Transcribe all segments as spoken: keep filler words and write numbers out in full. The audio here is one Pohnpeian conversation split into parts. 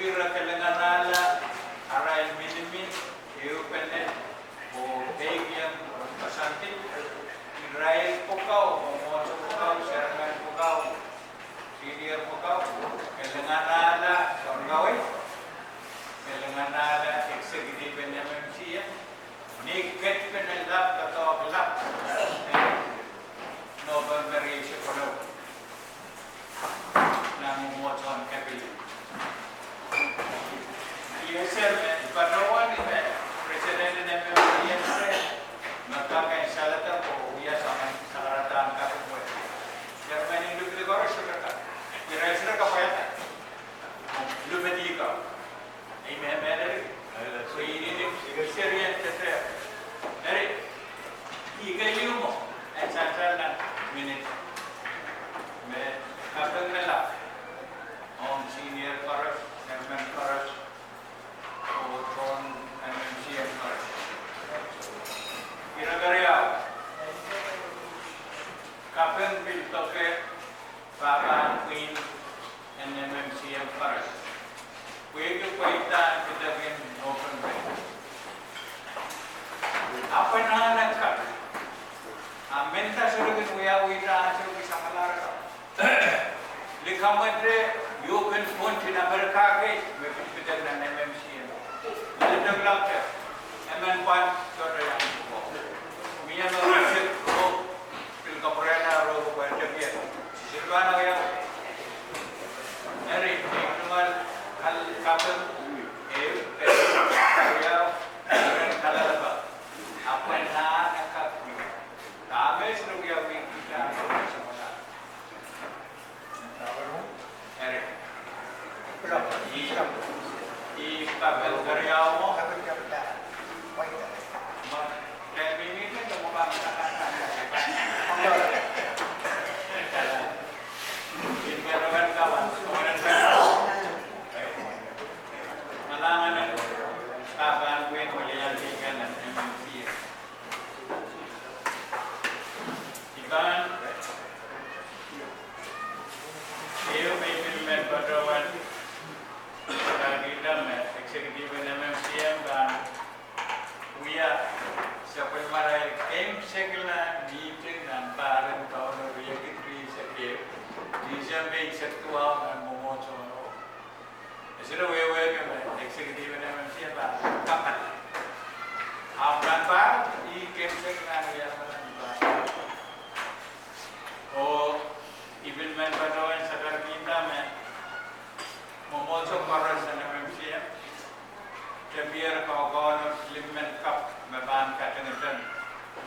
Ira kelinganahla arail miniminiong ehupene oh peikiong koasoandi. Irail pwukat, mwomwohdiso pwukat, seremoni pwukat, senior pwukat, kelinganahla soun kawei, kelinganahla executive en M M C M, ni ketpene lap, doadoahk lap, eh, November eisek weneu. Nan mwomwohdiso en Kapilin. I ese me patohwan me president en M M C M se me kak en salada ko wia soangen sakaradahn kaping wet. Chairman en lipilipil koaros sohte kak. Ira sohte kapwaiada. Lipilipil ko. Ei, mehmen eri. Ei, serien tete. Eri, I keieu mwo en sansal nan minit me kaping me lap ong senior koaros, chairman koaros, oh tohn M M C M koaros. Ire keriau, kaping pil doke pahpa pwihn en M M C M koaros. Pwehki pweida en kitail en open bay. Apwal nan kak. A menda sohte kin wiawihda ansou ki samwalahro. Likamwete European continent, America kei, me pil kitail nan M M C M. Lelehng lakte, emen pwand sohte iang ko. Mie me resep ko. Pil kapwurehla roko pwe tepier. Sisir pahn awia. Eri, nin tungoal kal kaping, ehu, ehu, awia, ren kalelapak. Apwal nan kak. Dahme sisir wiawi kita. Eri. I, I kaping keriau mwo. I pahn, ehu me I pil men patohwan kaidehn me executive en M M C M pahn wia sapwellimarail keimwseklahn meeting nan pahr en Kauno riekid rieisek ehu, Tisempe eisek duwau nan mwomwohdiso. E sohte wehwehki me executive en M M C M pahn kaping. Ahpw nan pahr, I keimwseklahn wia nan pahr. Oh I pil men patohwan sakarkihda me mwomwohdiso koaros en M M C M, tepier kawekaweno limmen kapw me pahn katengteng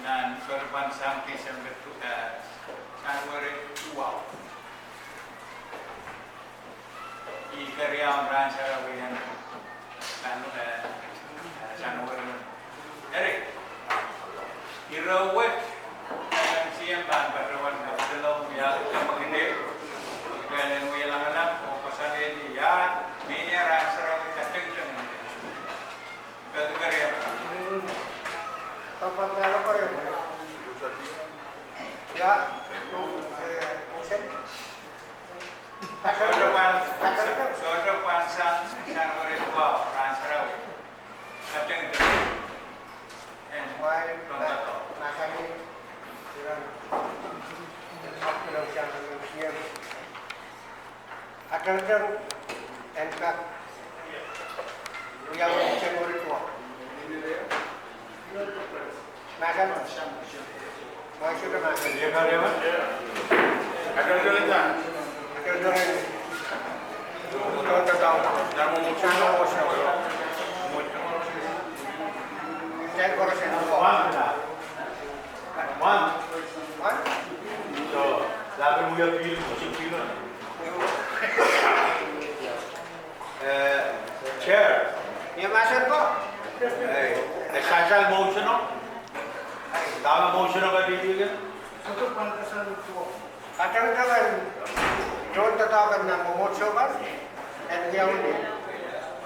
nan sohte pahn sang Tisempe, eh, January duwau. I keriaun Rahn Sarawi en, eh, eh, January. Eri, ire wet, M M C M pahn patohwan kapitolong wia kapakide, I pahn en wia lamalam oh koasoanehdi ia, mehnia Rahn Sarawi katengteng. Peki keriau. Ia, eh, Sohte pahn, sohte pahn sang, sang were duwau Rahn Sarawi. Katengteng. En, wai, tohndoadoahk. Mahsanih, iren, katengteng en kak wiawi January duwau. Mahsen. Mwain sohte mahsen. Katengteng. Katengteng. Tohndoadoahk. Nan mwomwohdiso. Nan mwomwohdiso. Ten percent. One. One. One. So, that will be a bill, a bill. Eh, Chair. Ia mahsen ko? Eh, eh, sansal motion o? Dahme motion o kadidike? Katengteng en tohndoadoahk en nan mwomwohdiso kan en wiawi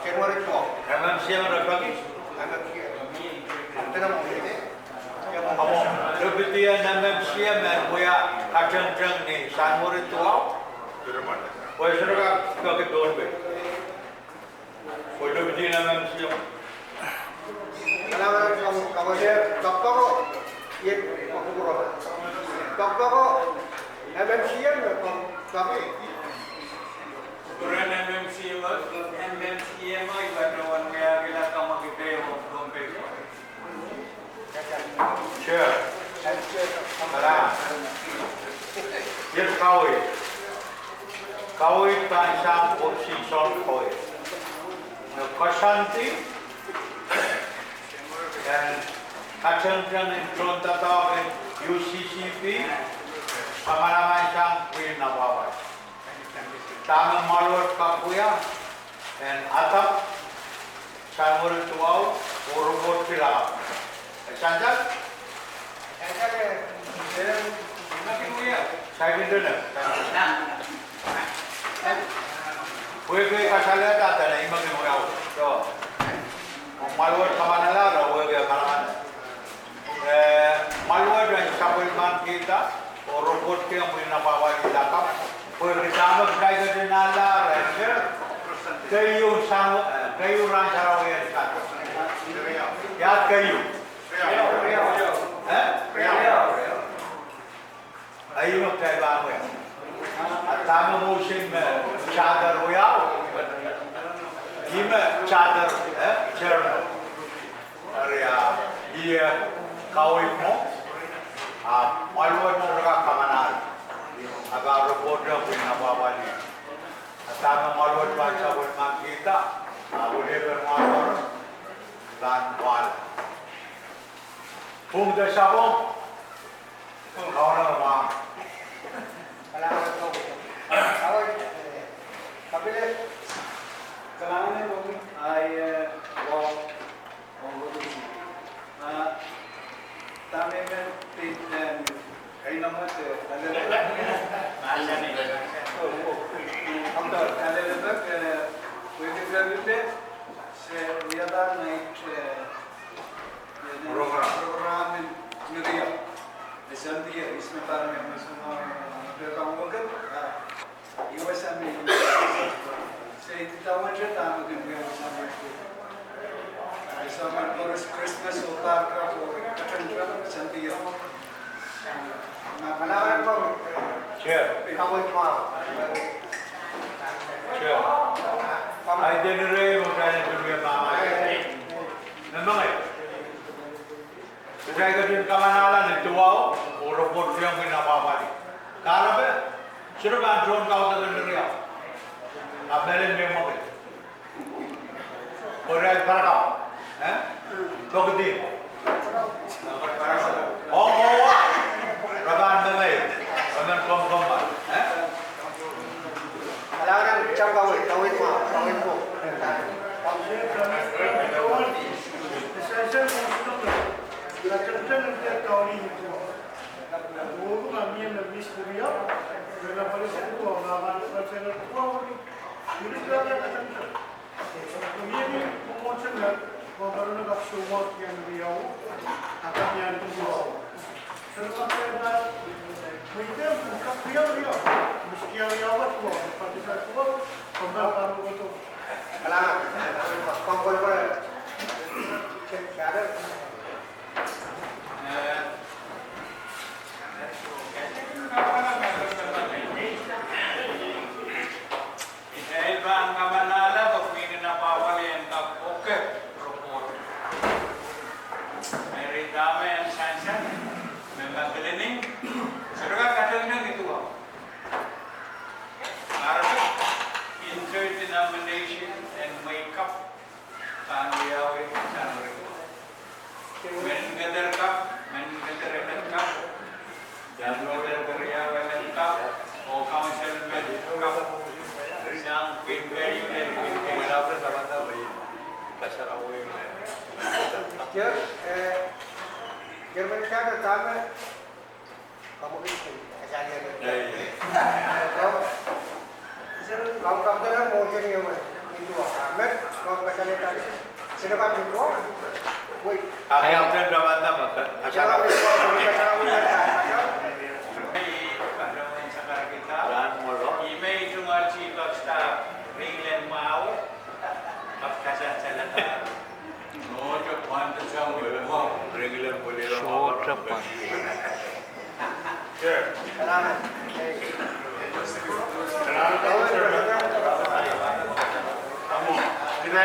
January duwau. M M C M en peki? M M C M. Katengteng motion. Ahpw, lipidi en M M C M en wia katengteng ni January duwau. Pwe sohte kak peki Pohnpei. M M C M. Kalahngan en kaun, kaun, eh, Pokpoko, iet, Pokpoko. Pokpoko, M M C M, Pokpoko. Kuren M M C M, M M C M, iwa doan wiahkihla kamwakid en Pohnpei. Chair. Kalahngan. Iet kaweid. Kaweid pahn sang opposition kaweid. Ni koasoandi en katengteng en tohndoadoahk en U C C P, kamanaman sang pwihn apwahpwal. Dahme Mwahl Wet kak wia, en adopted January duwau, oh report kihla. Sansal? Sansal, eh, eh, sansal. Pwehki kasalehda dene I men kin wia. So, Mwahl Wet kamanala, re wehwehki kalahngan. Eh, Mwahl Wet en sapwellimanikihda, oh report kihong pwihn apwahpwalih lakapw, pwehki dahme kitail ketin nanleng, eh, keieu sang, eh, keieu rahn sarawi en Saturday. Ia keieu? Eh? Ih me kitail pahn wia. A dahme motion me charter wiawi? Ih me charter, eh, chairman. Eri, ah, ih, eh, kaweid mwo, ah, Mwahl Wet sohte kak kamanal. A pahn report pwihn apwahpwalih. A dahme Mwahl Wet pahn sapwellimanikihda, ah, weliepen Mwahl Wet pahn wal. Pwung de sapwung. Kalahngan. Kalahngan. Kalahngan. Ai, eh, wa. Ah, dahme men pid, em, kainamwe, eh, ale-, oh, oh. Amda, ale-, ale-, eh, wehwehki pil, se wiahda nait, eh, eh, program. Program en New Year. December, Christmas time, eh, Christmas, eh, program, okay. Ah. Chair. Chair. Ai denire, oh, chair, eh, mama. Memang, eh. Kitail ketin kamanala ni duwau, oh report kihong pwihn apwahpwalih. Kahrepe, sohte pahn tohn kaudok en riau. Ahpw mehlel me mwekid. Pwe re parakapw. Eh? Pokidi. Oh, oh, oh. Re pahn memei. Re men komkommal. Eh? Kalahngan, chang kaweid, kaweid mwo, kaweid mwo. Kitail pahn kamanala pwe pwihn en apwahpwalih en kak oke report. Eri dahme en sansal, me Makilening, sohte kak katengne ni duwau. Eri, interdenomination en mwehi kapw. Pahn wiawi sang riko. Mehn Keder kapw, Mehn Keder Ellet kapw, Mehn Keder Keriau Ellet kapw, oh council met kapw. Sang pwihn keieu, pwihn keieu. Chair, eh, Chairman, dahme Sohte pahn.